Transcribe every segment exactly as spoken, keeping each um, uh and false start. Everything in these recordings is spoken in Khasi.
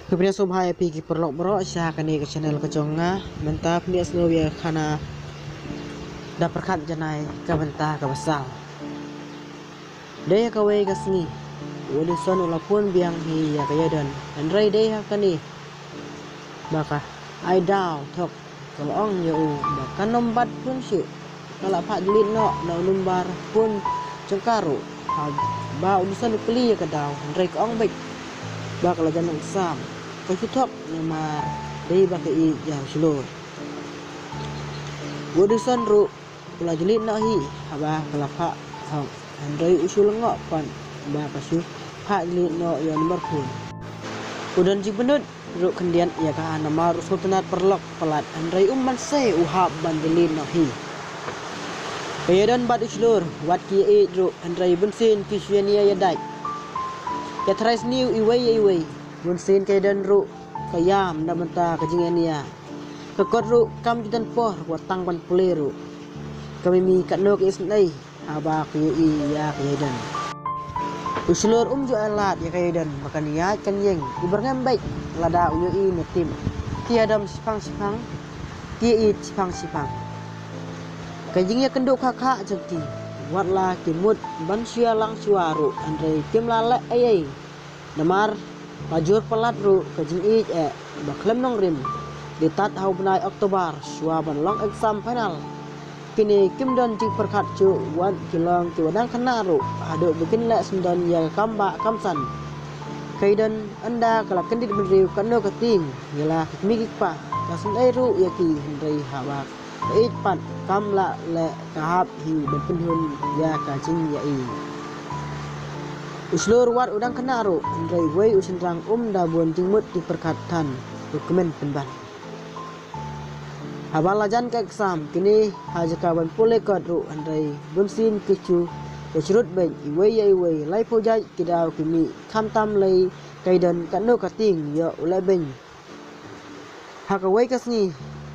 Khublei shibun ïa phi ki paralok baroh sha kane ka channel ka jong nga. Mynta phi ïa sngewbha ïa ka khana da pyrkhat janai ka bynta kaba saw. Dei ha kawei ka sngi, u Edison u la phone biang hi ïa ka Ïaidon. Hynrei dei ha kane ba ka ai daw thok, ka la ong ïa u ba kan ym bat phone shuh, ka la phah delete noh na u number phone jong ka ruh. Haba u Edison u kylli ïa ka daw, hynrei ka ong beit ba ka la jan exam, ka shu thok namar dei ba ka ïeit ïa u shlur. U Edison ruh u la delete noh hi haba ka la phah thok, hynrei u shu lyngngoh pat ba ka shu phah delete noh ïa u number phone. U don jingpynlut ruh khyndiat ïa ka namar u sngewtynnat paralok palat, hynrei um banse u hap ban delete noh hi. Ka Ïaidon bad u shlur wat ki ïaieit ruh, hynrei bunsien ki shu ïania ïadait, ïatharai sniew iwei ïa iwei. Bunsien ka Ïaidon ruh ka ïam na bynta ka jingïania. Ka kot ruh kam ju don por wat tang ban pule ruh. Ka Mimi katno ka isynei haba ka ïohi ïa ka Ïaidon. U shlur um ju ai lad ïa ka Ïaidon ba kan ïaid kan ïeng, u byrngem beit lada u ïohi ne tip. Ki ïadom shiphang shiphang, ki ïeit shiphang shiphang. Ka jingïakynduh khakha jong ki, wat la ki mut ban shu ïalang shuwa ruh, hynrei kim lah leh ei ei. Namar ka jur palat ruh ka jingïeit eh ba khlem nongrim. Dei tad ha u bnai October shuwa ban long exam final. Kine kim don jingpyrkhat shuh, wat ki long kiba dang khynnah ruh haduh ba kin leh syndon ïa ka kam bah kam san. Ka Ïaidon ynda ka la kyndit bynriew katno ka tieng ïa la ki kmie ki kpa, ka isynei ruh ïa ki, hynrei haba ka ïeit pat kam lah leh, ka hap hi ban pynhun ïa ka jingïaieit. U shlur wat u dang khynnah ruh, hynrei wei u shynrang um da bun jingmut jingpyrkhat than u kmen pynban. Haba la jan ka exam, kine ha jaka ban pule kot ruh, hynrei bunsien ki shu ïashrut beit iwei ïa iwei. Laiphew jait ki daw ki mih, khamtam lei ka Ïaidon katno ka tieng ïoh u leh beiñ. Ha kawei ka sngi,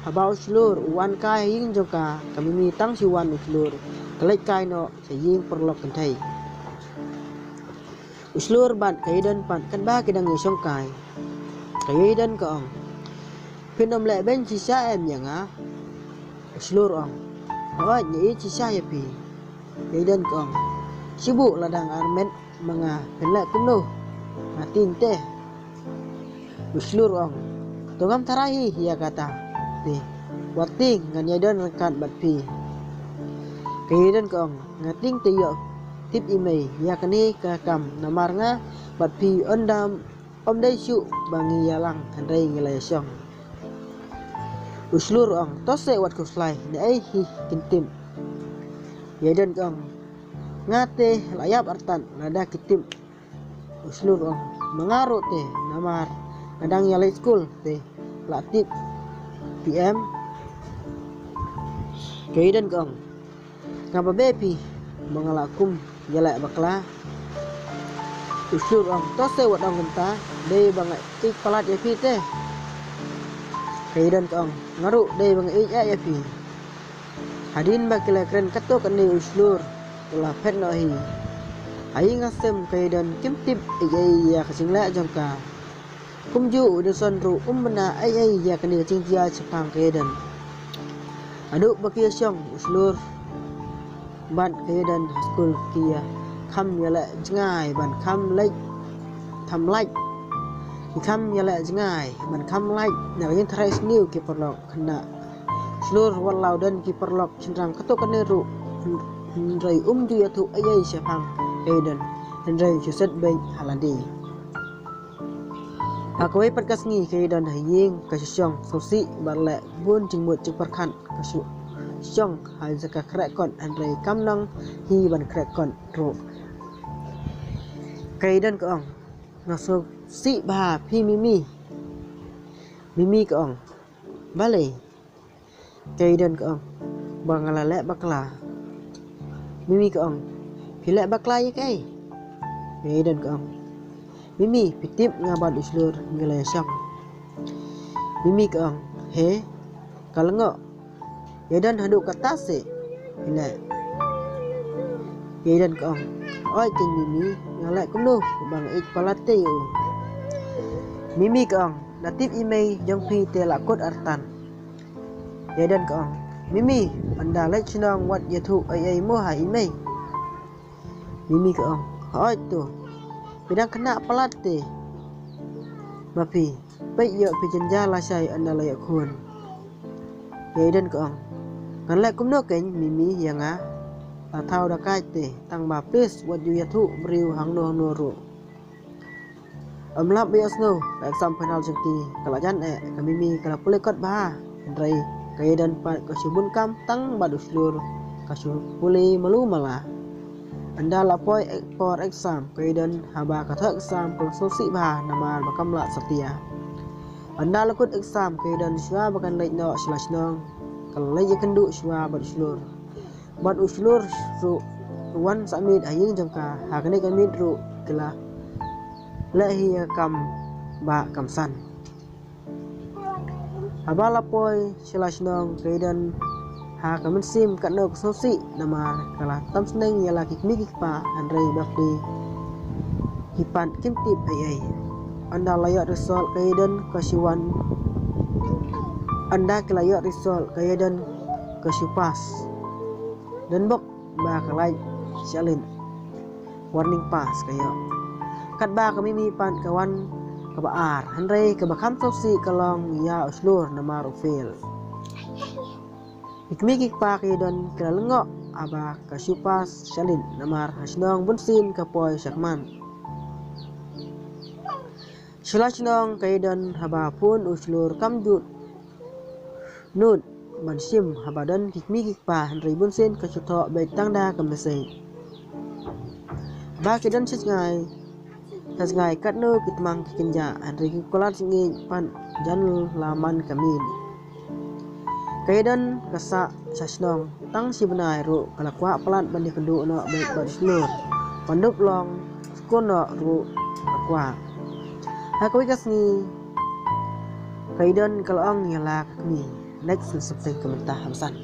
haba u shlur u wan kai ha ïing jong ka, ka Mimi tang shu wan u shlur ka leit kai noh sha ïing paralok kynthei. U shlur bad ka Ïaidon pat katba ki dang ïashong kai, ka Ïaidon ka ong, "Phin ym leh beiñ shisha em ïa nga?" U shlur ong, "Hooid, nga ïeit shisha ïa phi." Ka Ïaidon ka ong, "Shibun, lada nga armet ma nga, phin leh kumno? Nga tieng te." U shlur ong, "To ngam tharai hi ïa kata te. Wat tieng, ngan ïadon ryngkat bad phi." Ka Ïaidon ka ong, "Nga tieng te ïoh tip i mei ïa kane ka kam, namar nga bad phi ynda ym dei shuh ba ngi ïalang, hynrei ngi la ïashong." U shlur ong, "To seh wat khuslai, naei hi kin tip." Ïaidon ka ong, "Nga te la ïap artat lada ki tip." U shlur ong, "Ma nga ruh te, namar nga dang ïaleit skul te la tip phi em." Ka Ïaidon ka ong, "Nga ba beh phi ba nga la kum ïaleh bakla." U shlur ong, "To seh wat ong kumta, dei ba nga ïeit palat ïa phi te." Ka Ïaidon ka ong, "Nga ruh dei ba nga ïeit eh ïa phi." Hadien ba ki la kren katto katne u shlur u la phet noh hi. Ha ïing ha sem ka Ïaidon kim tip ei ei ïa ka jingleh jong ka. Kumjuh u Edison ruh um bna ei ei ïa kane ka jingjia shaphang ka Ïaidon. Haduh ba ki ïashong u shlur bad ka Ïaidon ha skul ki ïa kham ïaleh jngai ban kham leit, kham lait. Ki kham ïaleh jngai ban kham lait na ka jingtharai sniew ki paralok khynnah. Shlur wat la u don ki paralok shynrang katto katne ruh, hynrei um ju ïathuh ei ei shaphang ka Ïaidon, hynrei shu set beiñ ha lade. Ha kawei pat ka sngi ka Ïaidon ha ïing ka shu shong sngewsih bad leh bun jingmut jingpyrkhat, ka shu shong ha jaka khreh kot, hynrei kam nang hi ban khreh kot ruh. Ka Ïaidon ka ong, "Nga sngewsih bha phi Mimi." Mimi ka ong, "Balei?" Ka Ïaidon ka ong, "Ba nga la leh bakla." Mimi ka ong, "Phi leh bakla ïa kaei?" Ka Ïaidon ka ong, "Mimi, phi tip nga bad u shlur ngi la ïashong." Mimi ka ong, "He, ka lyngngoh. Ïaidon, haduh katta seh phi leh?" Ïaidon ka ong, "Oi keiñ Mimi, nga leh kumno ba nga ïeit palat te ïa u?" Mimi ka ong, da tip i mei jong phi te la kut artan. Ïa Eden ka ong, Mimi, ynda leit shnong wat ïathuh ei ei mo ha i mei. Mimi ka ong, hooid to. Phi dang khynnah palat te ma phi. Peit ïoh phi jynjar lashai ynda la ïoh khun. Ïa Eden ka ong, ngan leh kumno kein Mimi ïa nga. La thaw da kait te, tang ba please wat ju ïathuh briew hangno hangno ruh. Ym lap ba ïohsngew, ka exam final jong ki ka la jan eh, ka Mimi ka la pule kot bha. Hynrei ka Eden pat ka shu bun kam tang bad u shlur ka shu pule malu mala. Ynda la poi ek-, por exam, ka Eden haba ka thoh exam ka la sngewsih bha namar ba kam lah satia. Ynda la kut exam, ka Eden shuwa ba kan leit noh sha la shnong ka la leit ïakynduh shuwa bad u shlur. Bad u shlur ruh u wan sa miet ha ïing jong ka, ha kane ka miet ruh ki la leh hi ïa ka kam ba kam san. Haba la poi sha la shnong, ka Eden ha ka mynsiem katno ka sngewsih namar ka la tam sneng ïa la ki kmie ki kpa, hynrei ba phi ki pat kim tip ei ei. Ynda la ïoh result, ka Eden ka shu wan. Ynda ki la ïoh result, ka Eden ka shu pass. Don bok ba ka lait shalin. Warning pass ka ïoh. Katba ka Mimi pat ka wan kaba ar, hynrei kaba kham sngewsih ka long ïa u shlur namar u fail. Ki kmie ki kpa ka Eden ki la lyngngoh haba ka shu pass shalin namar ha shnong bunsien ka poi shakhmat. Sha la shnong ka Eden haba phone u shlur kam ju nud ban shim haba don ki kmie ki kpa, hynrei bunsien ka shu thoh beit tang da ka message. Ba ki don sha jngai, sha jngai katno ki tmang ki kynjah, hynrei ki kular jingïeit pat jan la man ka miet. Ka Eden ka sah sha shnong tang shi bnai ruh ka la kwah palat ban ïakynduh noh beit bad u shlur. Ban dup long skul noh ruh ka kwah. Ha kawei ka sngi ka Eden ka la ong ïa la ka kmie. Next, ngin sa peit ka mynta ha ba san.